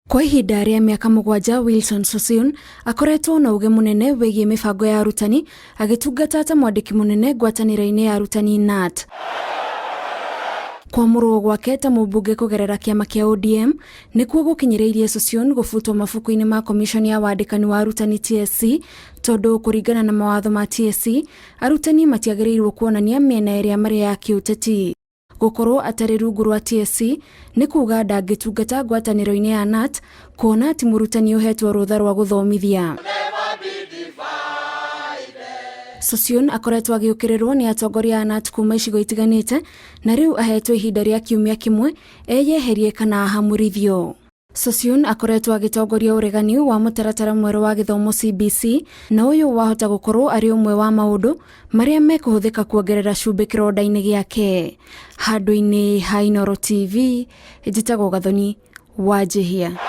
Kwa ihinda rĩa mĩaka 7 Wilson Sossion akoretwo na uge mũnene wĩgiĩ mĩbango ya arutani agĩtungata ta mwandĩki mũnene ngwatanĩro-inĩ ya arutani KNUT. Kwamũrwo gwake ta mũmbunge kũgerera kĩama kĩa ODM nĩkuo gũkinyĩrĩirie Sossion gũbutwo mabuku-inĩ ma komishoni ya wandĩkani wa arutani TSC tondũ kũringana na mawatho ma TSC arutani matiagĩrĩirwo kuonania mĩena ĩrĩa marĩ ya kĩũteti. Gũkorwo atarĩ rungu rwa TSC nĩ kuga ndangĩtungata ngwatanĩro-inĩ ya KNUT kuona ti mũrutani ũhetwo rũtha rwa gũthomithia. Sossion akoretwo agĩũkĩrĩrwo nĩ atongoria a KNUT kuma icigo itiganĩte na rĩu ahetwo ihinda rĩa kiumia kĩmwe eyeherie kana ahamũrithio. Sossion akoretwo agĩtongoria ũregani wa mũtaratara mwerũ wa gĩthomo CBC na ũyũ wahota gũkorwo arĩ ũmwe wa maũndũ marĩa mekũhũthĩka kuongerera cumbĩ kĩronda-inĩ gĩake. Handũ-inĩ ha Inooro TV, njĩtagwo Gathoni Wanjihia.